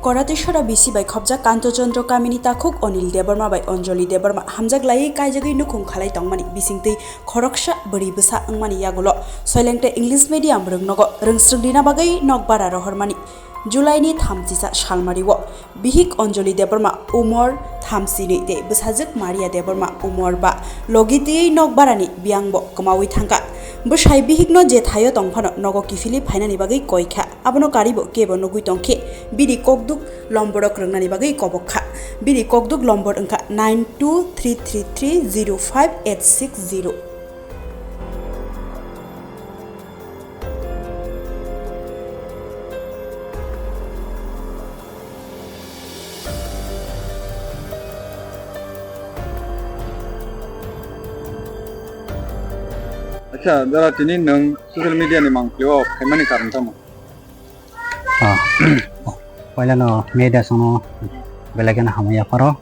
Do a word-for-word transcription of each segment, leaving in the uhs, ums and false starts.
Koratishora bisi bai khopjak Kanto Chandra kamini takhuk Onil Debbarma bai Anjali Debbarma hamjak laiwi kaijagwi nukhung khalai tongmani bisingtwi khoroksa bwrwi bwsa wngmani yagulo Soilengte English medium rwngnogo rwngsrwng rina bagwi nokbara rohormani. July ni thamchisa salmario bihik Anjali Debbarma umor thamsinwi tei bwsajwk Maria Debbarma umor ba logi twiwi nokbarani biyangbo kwmawi thangkha. Bwsai bihikno je thaio tongphano nogo kiphilwi phainani bagwi koikha. Abono karibo kebo nugwi tongkhe bini kokduk lomborok rwngnani bagwi kobok kha. Bini kokduk lombor wngkha nine two three three three zero five eight six zero. Acha, jora tini nwng social media ni mangpili o phaimani karon tamo? Ah, puila no media songno belai kheno hamya pharo.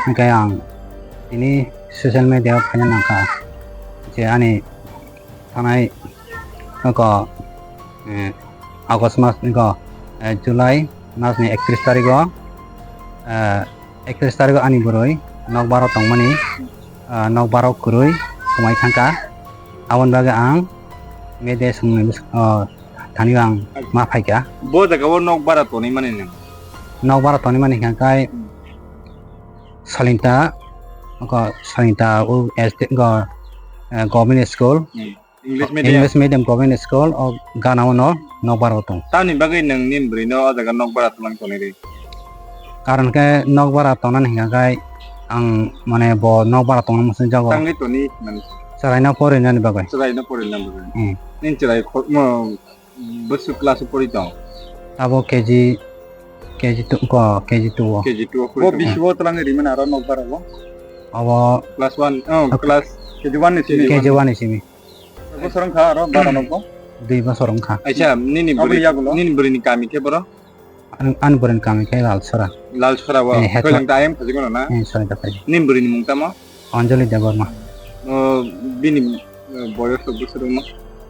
Hwnkhe ang tini social media o phaina nangkha je ani thanai nokho, eh, August mas nokho, eh, July mas ni ekatris tarikh o, eh, ekatris tarikh o ani bwrwi nokbar o tongmani, eh, nokbar o kwrwi kwmai thangkha. Aboni bagwi ang media songni bwskango thani ang ma phaikha. Bo jaga o nokbar o tonwi mani nwng? Nokbar o tonwi mani hwnkha khe Salinta, nokho Salinta o S D, go, eh, government school. Hmm. English medium. English medium government school o gana o no nokbar o tong. Tamni bagwi nwng nini bwrwi no o jaga nokbar o tongna tongwi rw? Karon khe nokbar o tongna hwnkha khe ang mane bo nokbar o tongna muchung jago. Tangwi toni mani. Chwrai no porinani bagwi. Chwrai no porinani bagwi. Hmm. Nini chwrai kho-, mo, bwswk class o pori tong? Abo K G, K G two ko, K G two o. K G two o pori tong. Bo bisi o twlangwi rimani aro nokbar o? Abo class one, oh, class K G one ni simi. K G one ni simi. Bosor wngkha aro bara nokbo? Dui bosor wngkha. Acha, nini bwrwi, nini bwrwi ni kami khe boro? Ani, ani bwrwi ni kami khe Lalsora. Lalsora o. Eh, Soileng ta ayang phajikmano na? Eh, Soileng ta phajik. Nini bwrwi ni mung tamo? Anjali Debbarma. O, bini, eh, boyos rok bwswk wngma?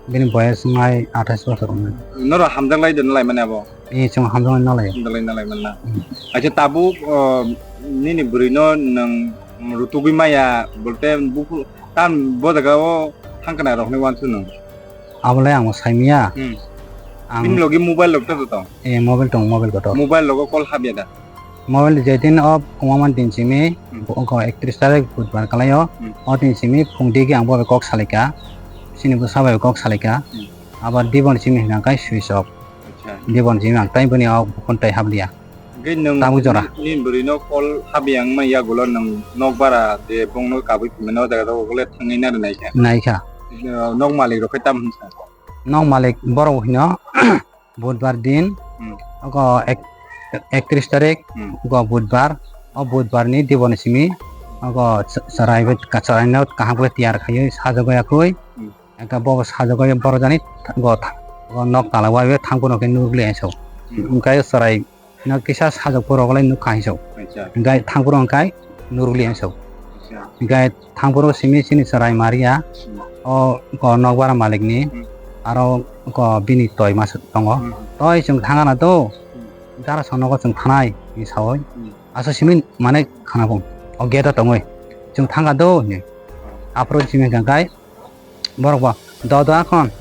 Bini boyos wngnai athais bosor wngnai. Norok hamjak lai de nalai mani abo? Eh, chwng hamjak lai nalai. Hamjak lai nalai man na. Hmm. Acha tabuk, o, nini bwrwi no nwng rutugwi maya, bolte buphuru, tam bo jaga o thangkana rok hinwi uansuk nwng? Abo le ang bo sai manya. Hmm. Ang bini logi mobile rok to tong? Eh, mobile tong, mobile kotor. Mobile logo call habya da? Mobile je din o kwmamani din simi, hmm, bo wngkha ekatris tarik budbar kalai o. Hmm. O din simi phung digi ang bo bai kok salaikha. Chini bwsa bai kok salaikha. Hmm. Abo dibon simi hwnkha khe switch off. Acha. Dibon simi ang tai boni o phone tai habliya. Hwnkhe nwng tabuk jora. Nini bwrwi no call habya wngma yagulo nwng nokbara je bongno kabui phimani o jaga o le thangwi nari naikha? Naikha. Nok malik rok khe tamo hwnsa? Nok malik borok hino budbar din, hmm, ogo ek-, ekatris tarik, hmm, ogo budbar, o budbar ni dibon simi ogo ch-, chwrai bai, chwrai no kaham khe tiyar khaiwi sajagwi yakwi, hmm, engkha bo sajagwi borok jani tha-, go tha-, go nok tala o thangphuru khe nukli aisao. Hmm. Engkha chwrai no kisa sajagwi borok le nukha hinso. Acha. Engkha thangphuru engkha nukli hinso. Acha. Engkha thangphuru simi chini chwrai Maria, hmm, o go nokbar malik ni, hmm, aro go bini toi mas tongo. Hmm. Toi chwng thangana do, hmm, dara song nogo chwng thanai hinwi sawi. Hmm. Asa simi mane khana bung. O gate o tongwi. Chwng thangka do hinwi. Hmm. Aphuru simi hwnkha khe borok bo, "Do do akhon,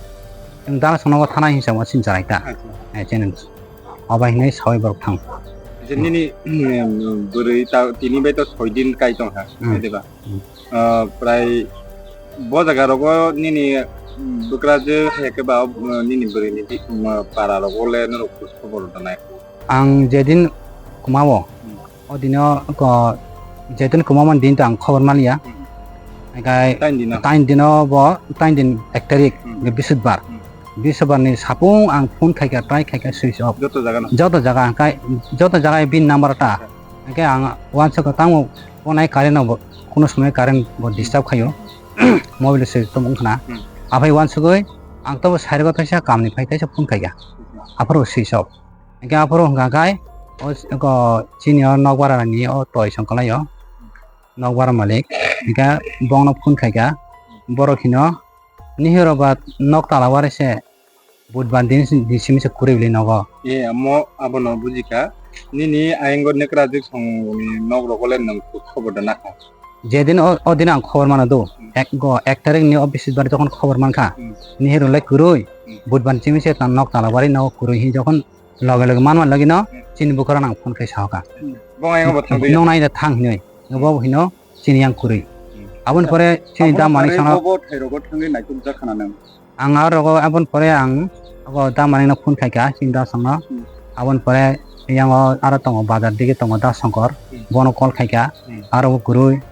chwng dara song nogo thanai," hinwi sa bo chini chwrai ta. Acha. Eh, chini obai hinwi sawi borok thang. Acha, nini, mm, bwrwi ta tini bai to soi din kai tong kha, hmm, diba? Hmm. Ah, prai bo jaga rogo nini, mm, bwkrajwk hai khe ba, ah, nini bwrwi ni di-, mm, para rogo le norok khoj khobor rwnai? Ang jedin kwmao, hmm, o dino ko, jedin kwmamani din to ang khobor maliya. Hmm. Hingkai tain dino? Tain dino bo, tain din ek tarik, hmm, Bisudbar. Hmm. Bisudbar ni sapung ang phone khaikha, try khaikha, switch off. Joto jaga no? Joto jaga, hingkai joto jaga bini number ta. Hmm. Hingkai ang uansukha tamo phone ai current no bo, kuno somoi current bo disturb khaio. Mobile switch off wngkhna. Hmm. Aphai uansugwi ang tobo side o kaisa kamni phai kaisa phone khaikha. Hmm. Aphuru switch off. Hingke aphuru hingka khe o, o chini o nokbar ni o toi song kwlai o, nokbar malik. Hingke bongno phone khaikha, borok hino, "Nihiro ba nok tala wari se budbar din, din simi se kwrwi bwlwi nogo." E, amo abono bujikha. Nini ayang go nekra jik song ni nok rogo le nwng khobor da nakha. Jedin o, o din ang khobor mano do. Hmm. Ek go, ek tarik ni o bisitbar jokhon khobor mankha. Hmm. Nihir le kwrwi, Hmm. budbar chimi se tan nok talabari no kwrwi hi jokhon loge loge manma lagi no Hmm. chini bukhara nang phone khai sahoka. Hmm. Bo ayang bo thang Nong nai da thang hinoi. Hmm. Bo hino chini yang kwrwi. Hmm. Aboni pore chini Aboni da mani pore sono bo bo thai rogo thangwi naituk jak khana nang. Ang aro rogo aboni pore ang abo da mani no phone khaika chini da songno. Hmm. Aboni pore yang o aro tongo bazar digi tongo da songkor. Hmm. Bono call khaika. Hmm. Aro bo kwrwi.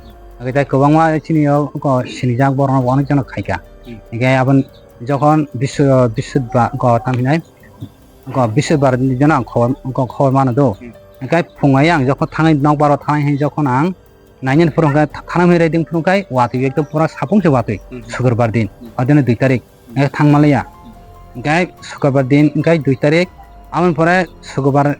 Age da kwbangma chini o ko sinijak borok no bo onek jano khaika. Hmm. Age aboni jokhon bisu, bisu ba ko tam hinai. Ko bisu bar ni jano ang khobor, ko khobor mano do. Hmm. Age phungai ang jokhon thangwi nok baro thangwi jokhon ang Nainani phuru hwnkhe thanam hinwi raiding phuru khai watwi ekdom pura sapung se watwi Hmm. Sukurbar din. Hmm. Adino dui tarik. Hmm. Hwnkhe thangma liya. Hmm. Hwnkhe Sukurbar din hwnkhe dui tarik. Aboni pore Sukurbar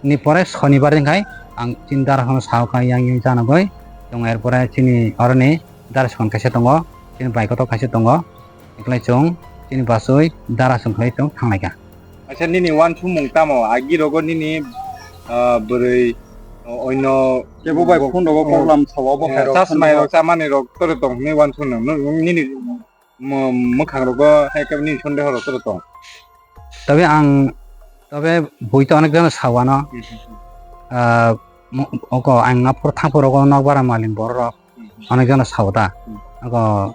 ni pore Sonibar din khai ang chini dara phano sao khai yang yang janagoi. Tongo er pore chini oroni dara sokon kaisa tongo. Chini bai kotor kaisa tongo. Eklai chwng chini basui dara chwng khlai chwng thanglaikha. Acha nini wansukmung tamo? Agi rogo nini, ah, bwrwi, o-, oino Kebo bai bo-, phone rogo o, koklam sawa bo eh, hai rok chas thani mai bo. Rok chamani rok toro tong hwnwi wansuknung. Nung, nung nini mo-, mwkhang rogo hai khe nini sondeho rok toro tong. Tobe ang, tobe bui to onek jano sawano. Hmm, hmm, hmm. Ah, mo-, oko ang aphuru thangphuru rogo nok bara mali borok rok. Hmm. Onek jona sao ta. Hmm. Ako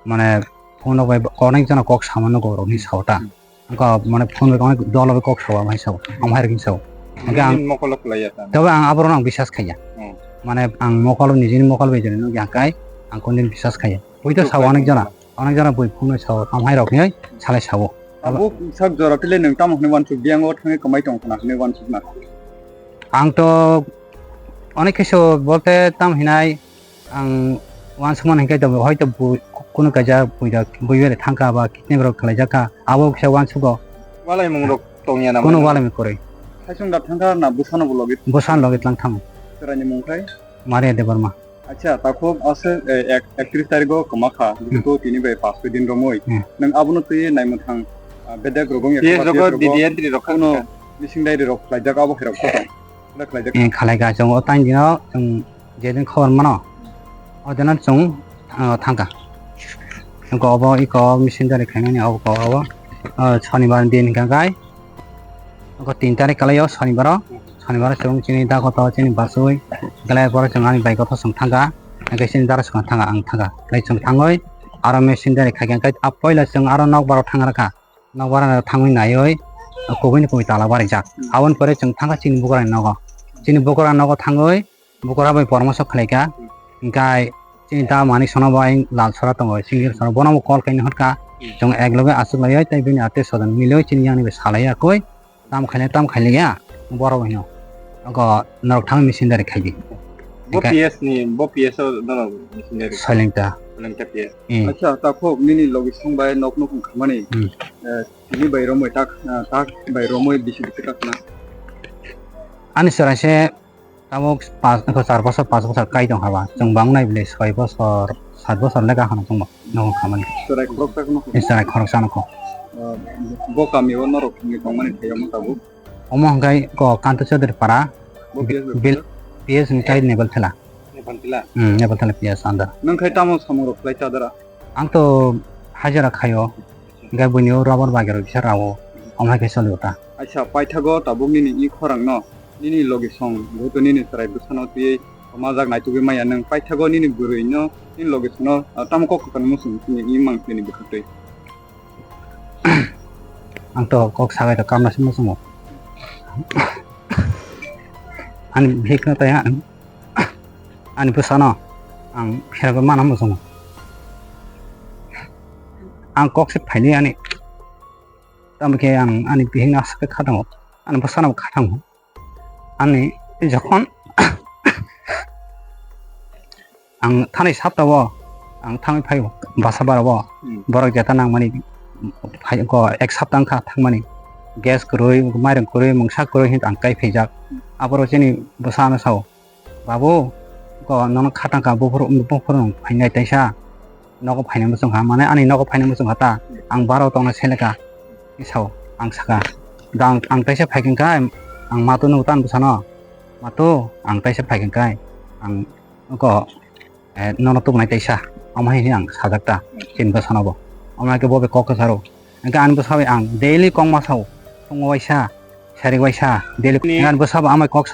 mane phone rok bai onek jona kok sama nugo rok ni sao ta. Hmm. Ako mane phone bai onek dol bai kok sao amai sao. Amai rok ni sao. Hwnkhe ang Nini mokolo kwlaiya ta. Tobe ang aborok no ang bisas khaiya. Hmm. Mane ang mokol nijini mokol bai jani nukya hwnkhe ang kondin bisas khaiya. Bui to Tuk sao bai onek jona. Onek jona bui phone bai sao amai rok ni salai sao. Abo sak jora tile nwng tamo hwnwi wansuk biyango thangwi kwmai tong khna hwnwi wansuk na. Ang to onek khe so bolte tam hinai Ang wansukmani hwnkhe to hoito bo kunu kaisa buida, bui bai thangkha ba kidney rok khlaijakha, abo kisa wansugo. Walaimung rok tongya na Kunu mano? Walaimung kwrwi. Haisung da thangkha na bwsano bo logi? Bwsano logi tlang thango. Chwraini mung khai? Maria Debbarma. Acha, takhuk ase, eh, ek-, ektrish tarigo kwma kha, Hmm. jehetu tini bai pas soi din romwi. Hmm. Nwng abono twi naimwthang, ah, bedek rogong P S ekma rogo P S rogo D D entry rok kha kunu kha. Missing diary rok khlaijak abo hai rok kha tong. Khlai khlaijak. Eh, khlai kha chwng o tang dino chwng Jedin khobor mano, o dino chwng, ah, thangkha. Wngkha obo iko missing diary khaimani, obo obo, ah, Sonibar din hwnkha khe, wngkha tin tarik kalai o Sonibaro, Sonibaro chwng chini dagoto chini basui, kalai pore chwng ani bike o chwng thangkha, hwnkhe chini dara swkang thangkha, ang thangkha, tei chwng thangwi aro missing diary khaikha, hwnkhe a puila chwng aro nokbar o thang rwkha. Nokbar o thangwi naiwi kubui ni kubui tala barijak. Hmm. Aboni pore chwng thangkha chini bukurani nogo. Chini bukurani nogo thangwi bukura bai poramoso khlaikha. Hmm. Hwnkhe chini da Manik Sona bai Lal Sora tongo, singir sora bono bo call khaina hwnkha. Hmm. Chwng ek loge achuk laiwi tei bini ate sodan milwi chini yang ni bai salai ya koi. Tam khaile tam khaile ya borok hino. Ogo norok thang missing diary khaidi. Bo Hwnkhe P S ni, bo P S o norok missing diary. Soilengta. Soilengta P S. Hmm. Acha, takhuk nini logi song bai nok nok wngkha mani. Hmm. Eh, Tini bai romwi tak, ah, tak bai romwi bisi bisi tak na. Ani chwrai se tabuk pas, char bosor, pas bosor kai tong haba. Chwng bang nai bile soi bosor, sat bosor le gaham chwng bo nokho khamani. Chwrai khoroksa no. Ni chwrai khoroksa nokho. Ah, bo kami o norok ni tongmani thai omo tabuk. Omo hwnkhe ko Kanto Chaudhary para. Bo P S Bil, P S ni kai Nebel Thela. Nepal Thela? Hmm, Nepal Thela P S under. Nwng khai tamo samung rok khlai chadara? Ang to hajira khaio. Hwnkhe buini o rubber bagir rok kisa rao. Omo hai khe solio ta. Aisa, paithago tabuk nini i khorang no, nini logi song, jehetu nini chwrai bwsano twiwi majak naitugwi maya nwng, paithago nini bwrwi no, nini logi song no, ah, tamo kok kwthar muchung nini i mang nini bwkhaktwi. Ang to kok sabai to kamna se muchungo. Ani bihik no taya. Ani bwsano ang phirogwi mana muchungo. Ang kok se phaili ani. Tamo khe ang ani bihikno aswk khe khatango. Ani bwsano bo khatango. Ani jokhon ang thani saptao ang thangwi phaio basa barao Hmm. borok jeta nangmani phai ko ek sapta wngkha thangmani. Gas kwrwi, mairung kwrwi, mungsa kwrwi hinwi ang kai phaijak. Hmm. Aboro chini bwsano sao. Babu, ko nono khatang ka buphuru, buphuru phainai taisa. Nogo phainai muchung kha, mane ani nogo phainai muchung kha ta. Ang baro tongna seleka. Isao, ang saka. Da ang, ang taisa phaikeng kha, Ang matu nugo tan bwsano. Matu, ang taisa phaikha kai. Ang nugo, eh, nono tubunai taisa. Omo hai hwnwi ang sajak ta. Chini bwsano bo. Omo hai khe bo bai kok kwcharo. Hwnkhe ani bwsa bai ang daily kok ma sao. Phungo waisa, sari waisa, daily. Ni- Ani bwsa bo amai kok sa-